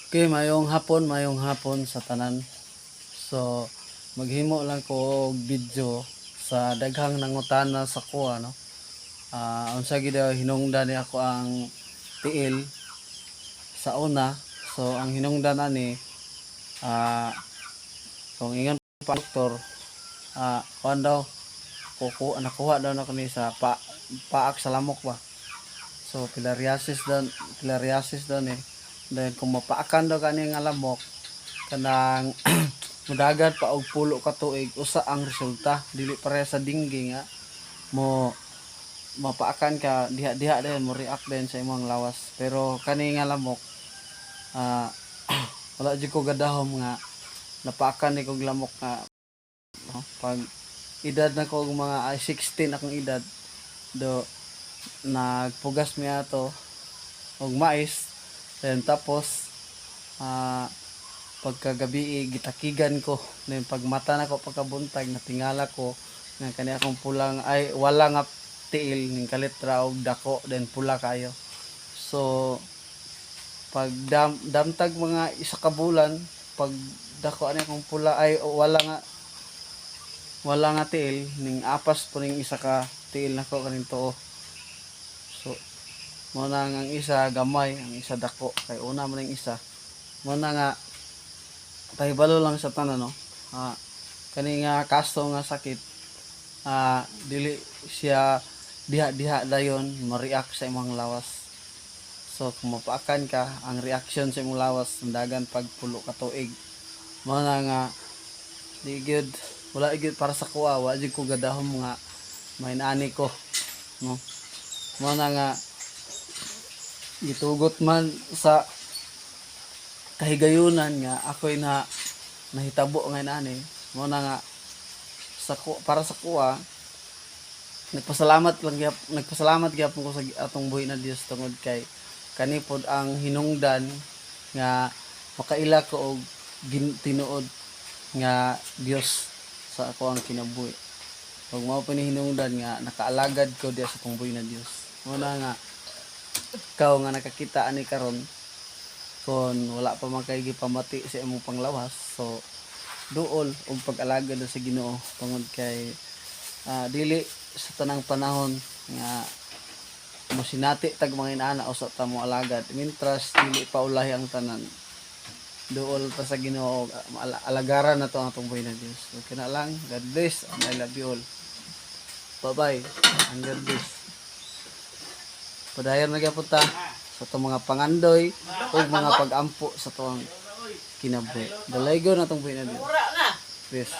Okay, maayong hapon sa tanan. So, maghimo lang ko og video sa daghang nangutana sa kuha, no. Unsa gid daw hinungdan ni ako ang tiil sa una. So, ang hinungdan ani, kung ingon pa doktor, kuan daw, kuku nakuha daw na kani sa paak sa lamok ba. So, filariasis daw ni. Then kung mapaakan daw kani nga lamok, kanang mudagan pa og 10 ka tuig, usa ang resulta, dili pareha sa dengue nga mo mapaakan ka diha-diha din mo react din sa imong lawas. Pero kani nga lamok, wala jud ko gadahom nga napaakan ni kog lamok nga, no? Pag edad na ko og mga, ay, 16 akong edad, do nagpugas mi ato og mais. Then tapos, pagkagabi gitakigan ko. Then pag mata nako pagkabuntag, natingala ko nga kani akong pulang, ay, wala nga tiil ning kalit ra og dako, then pula kayo. So pag damtag mga isa ka bulan, pag dako ani akong pula, ay, wala nga tiil, ning apas po ning isa ka tiil nako kaning tuo. So mo na nga ang isa gamay, ang isa dako, kay una man ning isa. Mo na nga pahibalo lang sa tanan, no, kani nga kaso nga sakit, dili siya diha-diha dayon ma-react sa imong lawas. So kung mapaakan ka, ang reaction sa imong lawas dagan pag 10 ka tuig. Mo na nga di gyud, wala gyud para sa kuha, wa jud ko gadahom nga may ani ko, no. Mo na nga gitugot man sa kahigayunan nga ako'y na nahitabo nga ani. Mo na nga para sa kuha, nagpasalamat gyapon ko sa atong buhi na Dios tungod kay kani pod ang hinungdan nga makaila ko og tinuod nga Dios sa ako ang kinabuhi. Ug mao pa ni hinungdan nga nakaalagad ko diya sa atong buhi na Dios. Mo na nga ikaw nga nakakita ani karon, kon wala pa man kay gipamati sa imong panglawas, so duol og pag-alagad sa Ginoo tungod kay dili sa tanang panahon nga mosinati tag mga inaana usa ta mo alagad. Mintras dili pa ulahi ang tanan, duol ta sa Ginoo, alagaran na to ang atong buhi na Dios. Okay na lang. God bless and I love you all. Bye bye and God bless. Padayon na gyapon ta sa atong mga pangandoy ug mga pag-ampo sa tuang kinabuhi. Dalaygon atong buhi na Dios. Peace.